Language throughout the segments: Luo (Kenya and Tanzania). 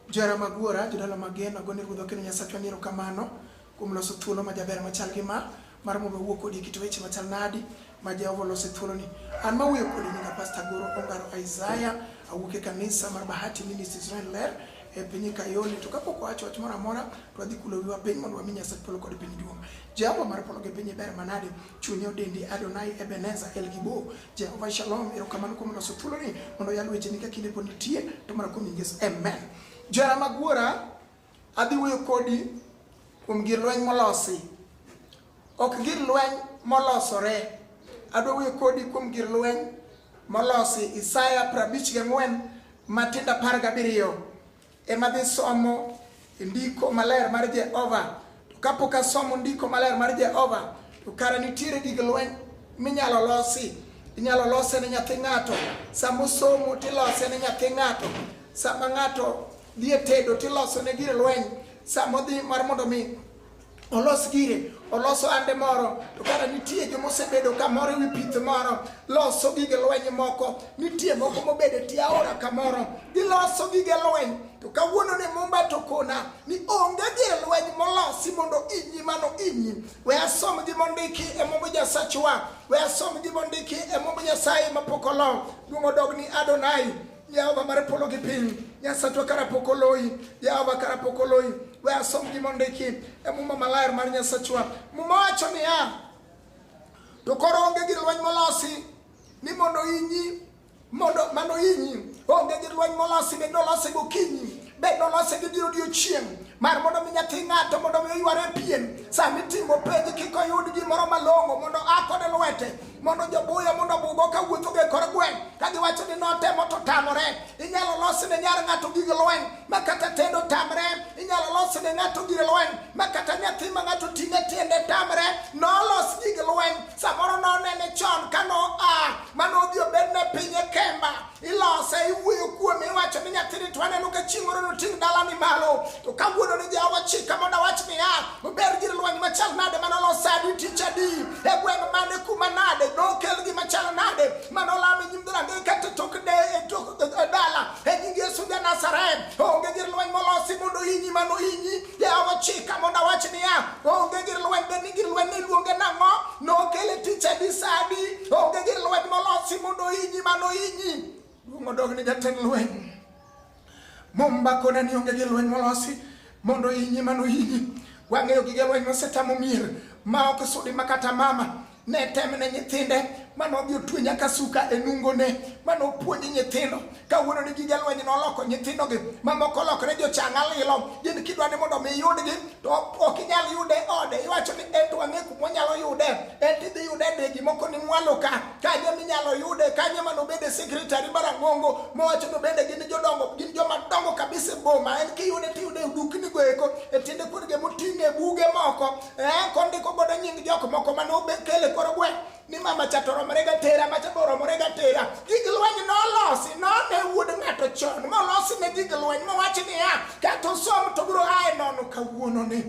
Johera mag Wuora, jodala mageno, agone Ruodhwa kendo Nyasachwa ni erokamano kuom loso thuolo majaber machal gi ma mar mondo wawuo kodi e kit weche machal nadi ma Jehova oloso e thuoloni. An mawuoyo kodi nyinga Pastor Goro Ongaro Isaiah, awuok e kanisa mar Bahati Ministries Israel Ler e piny Kayole. To kapok wawacho wach moro amora, to wadhi kulo wiwa piny mondo wami Nyasach polo kod piny duong'. Jehova mar polo gi piny ber manade, chunye odendi Adonai Ebenezer El Gibor, Jehova Shalom, erokamano kuom loso thuoloni mondo oyal wecheni ka kinde pod nitie, to mana kuom nying Yesu. Amen. Johera mag Wuora, adhi wuoyo kodi kuom gir lweny molosi. Ok gir lweny molosore. Adwa wuoyo kodi kuom gir lweny molosi. Isaya 54 matindo 17. Ema dhi somo ndiko maler mar Jehova. To kapok asomo ndiko maler mar Jehova, to kara nitiere gig lweny minyalo losi. Inyalo lose ne nyathi ng'ato. Sama osomo tilose ne nyathi ng'ato. Sama ng'ato dhi e tedo tiloso ne gir lweny. Sama odhi mar mondo mi olos gire, oloso ande moro, to kara nitie joma osebedo kamoro e wi pith moro loso gige lweny moko, nitie moko mobedo e tie aora kamoro giloso gige lweny. To kawuono ne Mumba to kona ni onge gir lweny molosi mondo inyi mano inyi. We asom gima ondiki e Mumba Nyasachwa, we asom gima ondiki e Mumba Nyasaye mapok olo. Duong' odog ni Adonai. Jehova mar polo gi piny, Nyasachwa kara pok oloyi, Jehova kara pok oloyi. We asom gima ondiki e Muma maler mar Nyasachwa. Muma wacho niya, to koro onge gir lweny molosi ni mondo inyi mondo mano inyi onge gir lweny molosi bed nolose gokinyi bed nolose gi dier odiechieng' mar mondo mi nyathi ng'ato mondo mi oyware e pien sama itimo penj kik oyud gimoro malong'o mondo a kode lwete mondo jobuya mondo obugo ka wuotho go e kor gweng' ka giwacho ni notemo to tamore. Inyalo los ne nyar ng'ato gig lweny ma kata tedo tamre. Inyalo los ne ng'ato gir lweny ma kata nyathi ma ng'ato ting'e tiende tamre. Nolos gig lweny samoro nonene chon ka noa manodhi obedne piny e kemba ilose iwuoyo kuome iwacho ni nyathini to aneno ka chieng' moro noting' dalani malo to kawuono ni Jehova chika mondo awach niya ober gir lweny machal nade mane olos adi tich adi e gweng' mane kuma nade nokel gima chal nade mane olam e nyim dhorangeye kata tok de e tok dala e nying Yesu ja Nazareth onge gir lweny molosi mondo inyi mano inyi Jehova chika mondo awach niya onge gir lweny bed ni gir lweny ne iluonge nang'o nokele tich adi sa adi onge gir lweny molosi mondo inyi mano inyi duong' odog ni jatend lweny Mumba kona ni onge gir lweny molosi mondo inyi mano inyi wang'eyo gige lweny mosetamo mier ma ok sudi ma kata mama ne tem ne nyithinde mane odhi otwe nyaka suka e nungone mane opuonji nyithindo kawuono ni gige lweny noloko nyithindogi mamoko olokore jochanga lilo gin kidwa ni mondo mi iyudgi to ok inyal yude ode iwacho ni en to wang'e kuma onyalo yude en to idhi yude e gimoko ni mwalo ka kanye minyalo yude kanye mane obede secretary marang'ongo mowacho ni obede gin jodongo gin joma dongo kabisa e boma en kiyude tiyude e dukni go eko e tiende kuondege moting'e buge moko eh, kondiko godo nying jok moko mane okele kor gweng' ni mama cha to romore ga tera macha to romore ga tera gig lweny nolosi none wuod ng'ato chon molosi ne gig lweny mowach niya kata osom to biro ae nono kawuono ni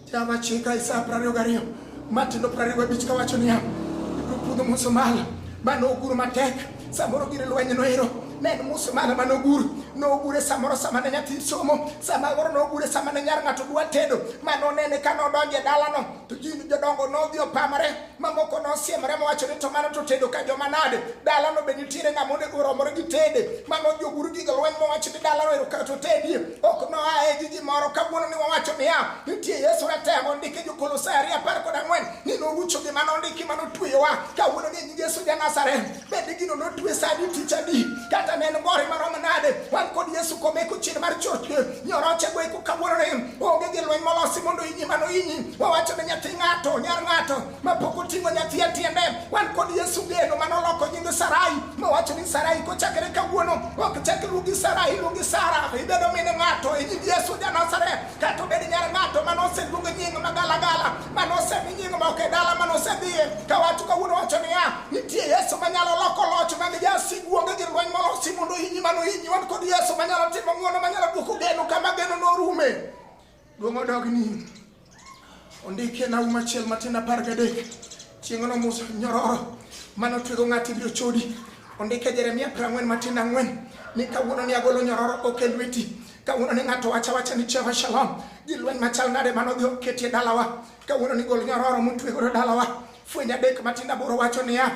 Jehova chika Isaya 22 matindo 25 kawacho niya ibiro pudho musmal mane ogur matek samoro gir lweny noero ne en musmal mane ogur nogure samoro sama ne nyathi somo sama moro nogure sama ne nyar ng'ato dwa tedo ma nonene ka nodonjo e dalano to ji jodongo nodhi opamore mamoko nosiemore mowacho ni to mano to tedo ka joma nade dalano be nitiere ng'ama onego oromore gi tede ma nodhi ogur gigo lweny mowacho ni dalano ero ka to tedie ok noaye gi gimoro kawuono ni wawacho niya nitie Yesu ratego ndike jo-Kolosai 2:14 ni norucho gima nondiki manotweyowa kawuono ni nying Yesu ja Nazareth bed gino notwe sani tich adi kata ne en gori marom nade wan kod Yesu komeko chien mar choche nyoroche go eko kawuono ni onge gi lweny molosi mondo inyi mano inyi wawacho ne nyathi ng'ato nyar ng'ato mapok oting'o nyathi e tiende wan kod Yesu geno manoloko nying Sarai mowacho ni Sarai kochakre kawuono ok chak luongi Sarai luongi Sara ibedo min ng'ato e nying Yesu ja Nazareth kata obed nyar ng'ato manoseluongo nying magalagala manosemi nying moko e dala manosedhiye kawacho kawuono wacho niya nitie Yesu manyalo loko loch mag jasigu onge gi lweny molosi mondo hinyi mano hinyi wan kod Yesu manyalo timo ng'wono manyalo duoko geno kama geno norume duong' odogni ondiki e Nahum achiel matin 13 chieng'no Musa nyororo mane otwego ng'ato ibiro chodi. Ondike Jeremia 40 matin ang'wen ni kawuono ni agolo nyororo ok e lweti. Kawuono ni ng'ato wacha wacha ni Jehova Shalom. Gi lweny machal nade mano dhi oketie dalawa. Kawuono ni gol nyororo motwe godo dalawa. Fweny adek matindo aboro wacho niya,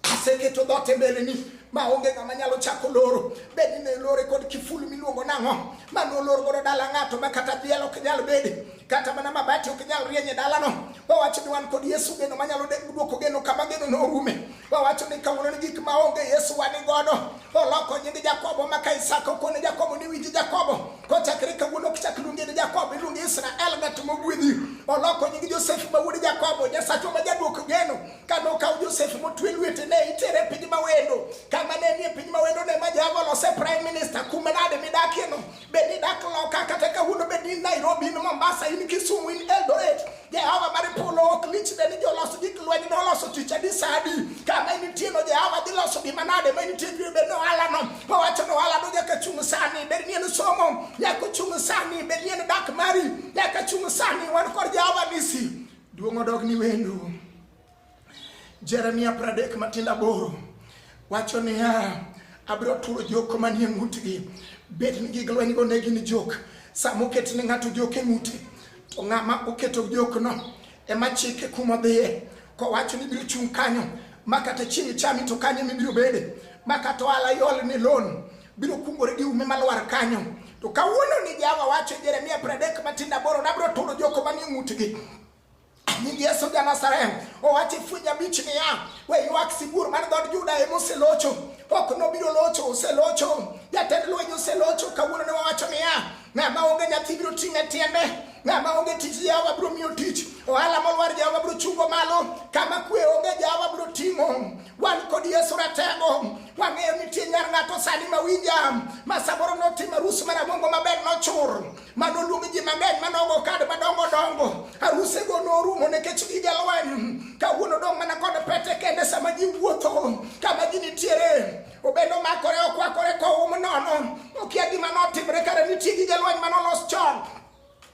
aseketo dhoot e mbeleni ma onge ng'ama nyalo chako loro. Bed ni ne lore kod kiful miluongo nang'o ma nolor godo dala ng'ato ma kata dhiel ok nyal bede, kata mana mabati ok nyal rieny e dalano. Wawacho ni wan kod Yesu geno manyalo duoko geno kama geno norume. Wawacho ni kawuono ni gik ma onge Yesu wan godo. Oloko nying Jakobo ma ka Isaka okone Jakobo ni winji Jakobo, kochakre kawuono ok chak luonge ni Jakobo, iluonge Israel ng'at mogwedhi. Oloko nying Josef ma wuod Jakobo, Nyasachwa ma jaduok geno. Kane okaw Josef motwe lwete ne itere e piny mawendo. Kama ne nie piny mawendo ne ma Jehova olose prime minister kuma nade midakie no. Bed ni idak loka kata kawuono bed ni in Nairobi, in Mombasa, in Kisumu, in Eldoret. Jehova mar polo ok lich ne ni jolos gik lweny noloso tich adi sa adi. Kama intie no Jehova dhi loso gima nade ma intie biro bed ni ohala no. Owacho ni ohala no nyaka chung' sani, bed ni en somo nyaka chung' sani, bed ni en dak mari nyaka chung' sani. Wan kod Jehova Nisi. Duong' odog ni wendo. Jeremia 30 matindo aboro wacho niya, abiro turo jok manie ng'utgi. Bed ni gig lwenygo ne gin jok. Sama oket ne ng'ato jok e ng'ute, to ng'ama oketo jokno ema chike kuma odhiye. Kowacho ni ibiro chung' kanyo, ma kata chieng' chami to kanyo ema ibiro bede, ma kata ohala iol ni loan, biro kungore gi ume malwar kanyo. To kawuono ni Jehova wacho e Jeremia 30 matindo aboro, nabiro turo jok manie ng'utgi. Nying Yesu ja Nazareth owacho e fweny abich niya, we ywak sibuor mar dhood Juda ema oselocho, ok nobiro locho, oselocho. Jatend lweny oselocho. Kawuono ne wawacho niya, ng'ama onge nyathi biro ting'e tiende, ng'ama onge tich Jehova biro miyo tich, ohala molwar Jehova biro chungo malo, kama kwe onge Jehova biro ting'o. Wan kod Yesu ratego, wang'eyo nitie nyar ng'ato sani mawinja ma samoro notimo arus mar amongo maber nochur mano luong ji mang'eny manogo kad madongo dongo arusego norumo nikech gige lweny kawuono dong' mana kod pete kende sama ji wuotho kama ji nitiere obed omakore okwakore koum nono okia gima notimre kare nitie gige lweny manolos chon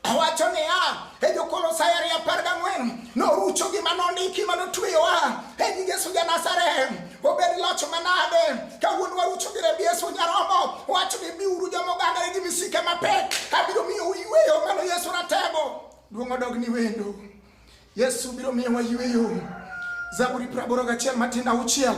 Owacho niya e Jokolosai ariyo apar gang'wen norucho gima nondiki manotweyowa e nying Yesu ja Nazareth. Obed loch manade kawuono warucho gi remb Yesu nyarombo. Owacho ni biuru joma ogangore gi misike mapek, abiro miyou yweyo. Mano Yesu ratego. Duong' odog ni wendo. Yesu biro miyowa yweyo. Zaburi 81 matindo auchiel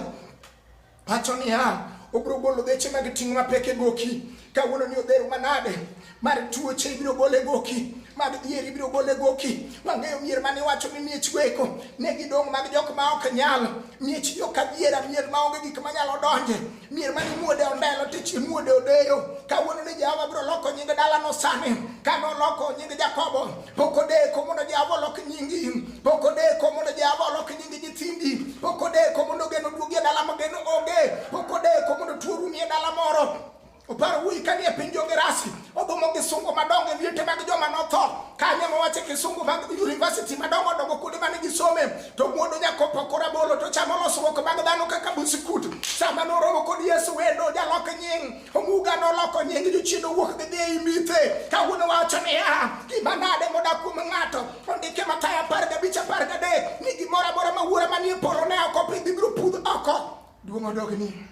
Wacho niya, obiro golo geche mag ting' mapek e goki. Kawuono ni odhero manade mar tuoche ibiro gol e goki, mag dhier ibiro gol e goki. Wang'eyo mier mane iwacho ni miech weko ne gidong' mag jok ma ok nyal, miech joka dhiera, mier maonge gik manyalo donje, mier mane imuode ondelo tich imuode odeyo. Kawuono ni Jehova biro loko nying dalano sani, kane oloko nying Jakobo pok odeko mondo Jehova olok nyingi, pok odeko mondo Jehova olok nyingi nyithindi, pok odeko mondo geno duogi e dala ma geno onge, pok odeko mondo tuo rumi e dala moro. Oparo wuoyi ka nie piny jogerasi odhumo kisungu madongo e liete mag joma notho kanyo mowache kisungu mag university madongo dongo kuonde mane gisome to muodo nyaka opoko rabolo to chamo losruok mag dhano kaka busikut. Sama noromo kod Yesu wendo jalok nying Omuga noloko nying jochien owuok gidhi ei mithe. Kawuono wacho niya, gima nade modak kuom ng'ato. Ondike Mathayo 15:13 ni gimoro amora ma wuora manie polo ne ok opidh ibiro pudh oko. Duong' odogni.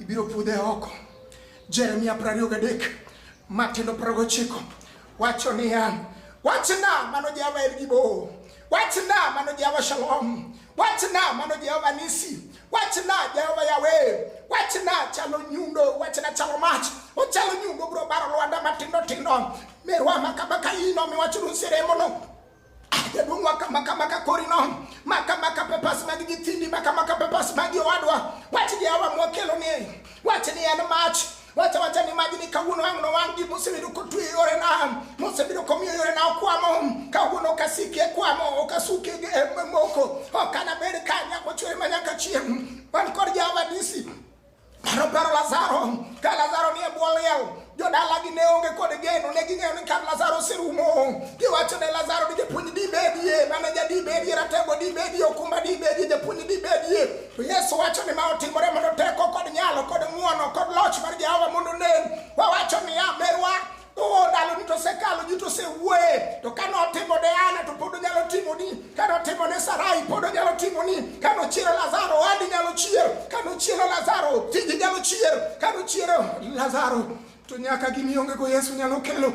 Ibiro pudhe oko. Jeremia 23 matindo 29 wacho niya, wachna mano Jehova El Gibo, wachna mano Jehova Shalom, wachna mano Jehova Nisi, wachna Jehova Yahweh, wachna chalo nyundo, wachna chalo mach, ochalo nyundo biro baro lwanda matindo tindo, merwa makabaka ino miwacho nuseremono jaduong' waka maka maka korino maka maka pepas mag nyithindi maka maka pepas mag owadwa wach Jehova mwakelo ni wach ni en mach wacha wacha ni majni kawuono ang' nowang' gi mosebedo kotwe yorena mosebedo komiyo yorena okwamo kawuono ok asiki e kwamo ok asuki e moko ok anabed ka nyaka ochwere ma nyaka chieng' wan kod Jehova Nisi Paro paro Lazaro ka Lazaro nie bwo liel jodalagi ne onge kod geno ne ging'eyo ni kar Lazaro oserumo giwacho ne Lazaro ni japuonj dibedie maneja dibedie ratego dibedie okumba dibedie japuonj dibedie to Yesu wacho ni ma otimore mondo teko kod nyalo kod ng'wono kod loch mar Jehova mondo onen wawacho niya merwa Oh, ndalo ni to osekalo ji to osewuoye to kane otimo ne Ana to pod onyalo timoni kane otimo ne Sarai pod onyalo timoni kane ochiero Lazaro owadi nyalo chier kane Kanochier, kanochiero Lazaro, to nyaka gimionge go Yesu nyalo kelo.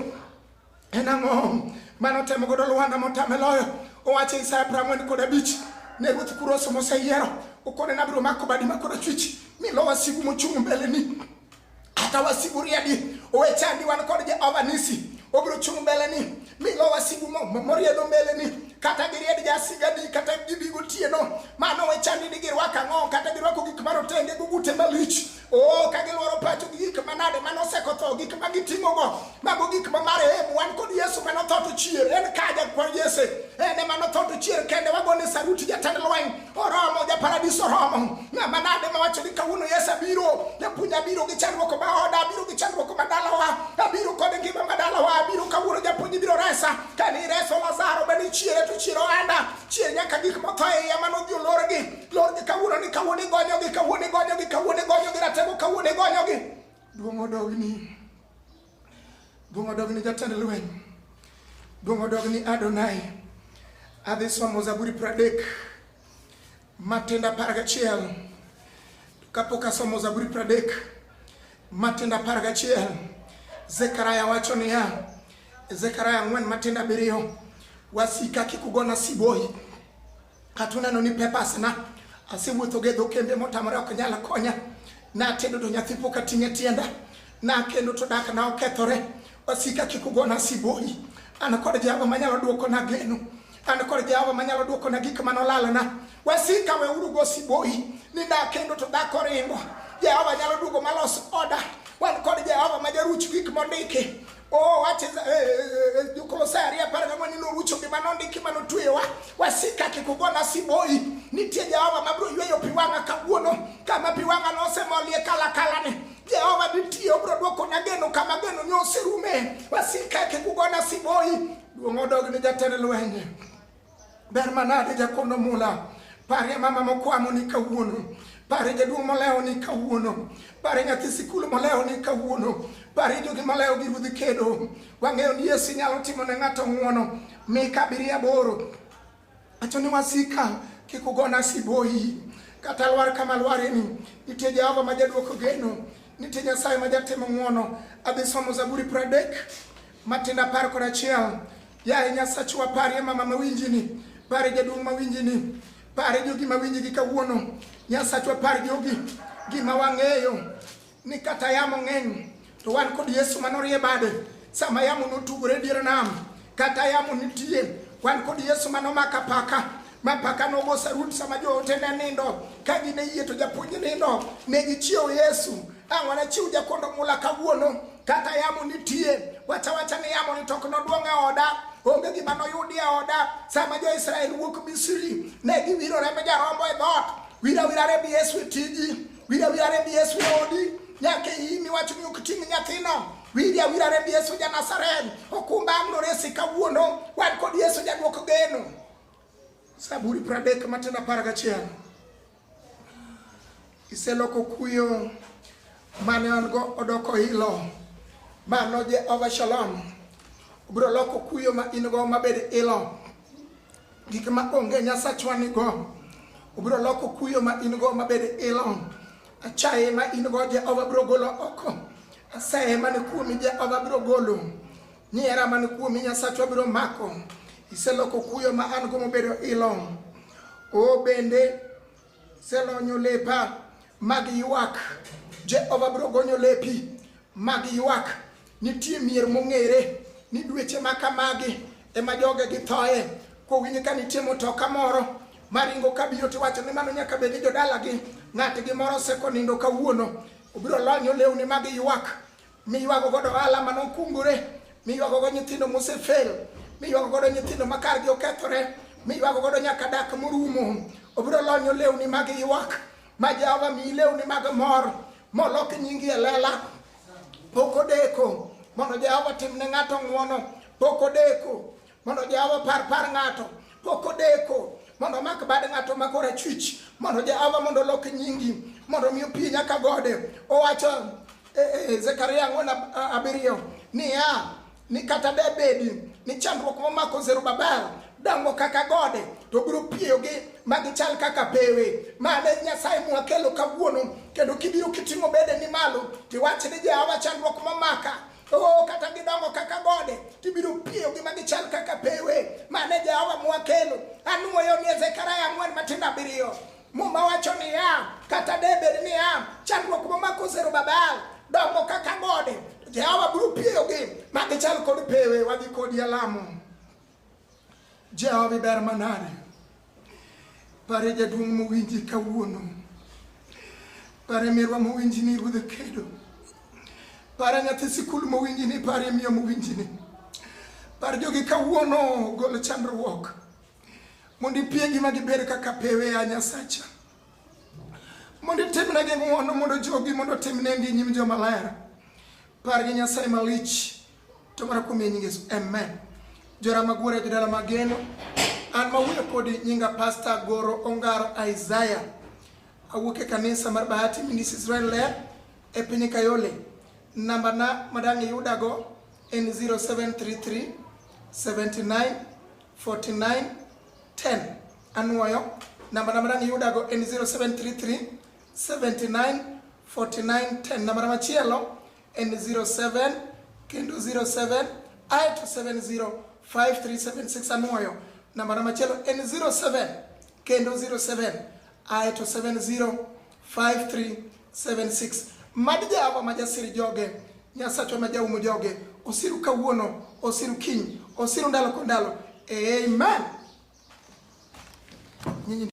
En ang'o mano temo godo Lwanda motame loyo? Owacho e Isaya 45 ne ruoth Kuroso moseyiero okone nabiro mako badi ma korachwich mi lo wasigu mochung' mbeleni kata wasigu riedi owe chandi wan kod Jehova Nisi obiro chung' mbeleni mi lo wasigu moriedo mbeleni kata giried jasigadi kata gibi gotieno mano we chandi ni girwako ang'o kata girwako gik marotenge gugute malich Oh, ka gilworo pacho gi gik manade mane osekotho, gik ma giting'ogo, mago gik ma marehemu. Wan kod Yesu mane otho to chier, en ka jakwar Jesse, en ema notho to chier kende. Wagone saruti jatend lweny, oromo, japaradiso oromo. Ng'ama nade mawacho ni kawuono Yesu abiro, japuonj abiro gi chandruok ma oda, abiro gi chandruok ma dalawa, abiro kod ngima ma dalawa, abiro kawuono japuonj ibiro resa. Kane ireso Lazaro mane ichiere to chier oanda, chier nyaka gik motho e iya mane odhi olorgi. Lord kawuono ni kawuono igonyogi, kawuono igonyogi, kawuono igonyogi, ratego kawuono igonyogi. Duong' odogni. Duong' odogni jatend lweny. Duong' odogni Adonai. Adhi somo Zaburi 30 matindo 11. Kapok asomo Zaburi 30 matindo 11, Zekaria wacho niya, Zekaria 4 matindo 7, wasika kik ugona siboi. Kata uneno ni papers na asewuotho go e dho kembe motamore ok nyal konya. Natedo to nyathi pok ating'e tienda. Nakendo to dak na okethore. Wasika kik ugona siboi. An kod Jehova manyalo duokona geno. An kod Jehova manyalo duokona gik mane olalna. Wasika weuru go siboi ni nakendo to dhako ringo. Jehova nyalo duogo malos oda. Wan kod Jehova ma jaruch gik mondiki. Oh, wache Jokolosai 2:14 ni norucho gima nondiki mane otweyowa. Wasika kik ugona siboi. Nitie Jehova mabiro yweyo pi wang'a kawuono kama pi wang'a nosemolie kalakalani. Jehova nitie, obiro dwokona geno kama geno ne oserume. Wasika kik ugona siboi. Duong' odog ne jatend lweny. Ber manade jakondo mula. Parie mama mokwamo ni kawuono. Parie jaduong' molewo ni kawuono. Parie nyathi sikul molewo ni kawuono. Parie jogi molewo gi ruodhi kedo. Wang'eyo ni Yesu nyalo timo ne ng'ato ng'uono. Mika 7:8. Wacho ni wasika kik ugona siboi. Kata lwar kama lwareni. Nitie Jehova ma jaduoko geno. Nitie Nyasaye ma jatimo ng'uono. Adhi somo Zaburi 30 matindo 11. Yaye Nyasachwa, parie mama mawinjini, parie jaduong' mawinjini, parie jogi mawinji gi kawuono. Nyasachwa, par jogi gima wang'eyo ni kata yamo ng'eny to wan kod Yesu manorie bade sama yamo notugore dier nam, kata yamo nitie, wan kod Yesu manomako apaka ma paka nogo sarut sama joote ne nindo ka gin e yie to japuonj nindo ne gichiewo Yesu. Ang' wanachiw jakondo mula kawuono kata yamo nitie, wacha wacha ni yamo ni to ok noduong' e oda, onge gima noyudi e oda. Sama jo-Israel wuok Misri ne giwiro remb jarombo e dhoot, wir awira remb Yesu e tiji, wir awira remb Yesu e odi, nyaka e iyi miwacho ni ok ting' nyathino. Wir awira remb Yesu ja Nazareth, okumba ang' noresi kawuono, wan kod Yesu jaduok geno. Zaburi 30 matindo 11. Iseloko kuyo mane an go odoko ilo. Mano Jehova Shalom. Obiro loko kuyo ma in go mabed ilo. Gik ma onge Nyasachwa ni go. Obiro loko kuyo ma in go mabed ilo. Achaye ma in go Jehova biro golo oko. Asaye mane kuomi Jehova biro golo. Nyiera man kuomi Nyasachwa biro mako. Iseloko kuyo ma an go mobedo ilo. O bende iselonyo lepa mag ywak. Jehova biro gonyo lepi mag ywak. Nitie mier mong'ere ni dweche ma kamagi ema joge githoye. Kowinj ka nitie mutoka moro maringo kabiro tiwacho ni mano nyaka bed ni jodalagi ng'atgi moro osekonindo kawuono. Obiro lonyo lewni mag ywak miywago godo ohala mane okungore, miywago godo nyithindo mosefel, miywago godo nyithindo ma kargi okethore, miywago godo nyaka dak morumo. Obiro lonyo lewni mag ywak ma Jehova miyi lewni mag mor molok nyingi e lela. Pok odeko mondo Jehova timne ng'ato ng'wono, pok odeko mondo Jehova par par ng'ato, pok odeko mondo omak bad ng'ato ma korachwich, mondo Jehova mondo olok nyingi, mondo mi opie nyaka gode. Owacho Zekaria 4:7 niya ni kata de bedi ni chandruok momako Zerubabel dongo kaka gode, to obiro piyogi ma gichal kaka pewe. Ma ne Nyasaye mwakelo kawuono, kendo kibiro kiting'o bedeni malo tiwach ni Jehova chandruok momaka Oh, kata gidongo kaka gode tibiro piyogi ma gichal kaka pewe. Ma ne Jehova mwakelo. Anuoyo ni Zekaria 4:7. Muma wacho niya, kata de bed niya, chandruok momako Zerubabel dongo kaka gode, Jehova biro piyogi ma gichal kod pewe. Wadhi kodi alamo. Jehova ber manade. Pare jaduong' mowinji kawuono. Pare merwa mowinji ni ruodh kedo. Pare nyathi sikul mowinji ni pare miyo mowinji ni. Par jogi kawuono gol chandruok. Mondo ipiegi ma gibed kaka pewe ya Nyasacha. Mondo itimnegi ng'wono mondo jogi mondo otimnendi e nyim joma ler. Pargi Nyasaye malich to mana kuom nying Yesu. Amen. Jora magwara jodala mageno. An mawuoyo kodi nyinga Pastor Goro Ongaro Isaiah. Awuok e kanisa mar Bahati Ministries Israel Ler e piny Kayole. Namba na madang' iyudago en 0733 79 49 10. Anuoyo namba na madang' iyudago en 0733 79 49 10. Namba na machielo en 07 kendo 07 aeto 70 5376. Anuoyo namba na machielo en 07 kendo 07 aeto 70 5376. Mad Jehova ma jasir joge, Nyasachwa ma jaumo joge, osiru kawuono, osiru kiny, osiru ndalo kod ndalo. Amen.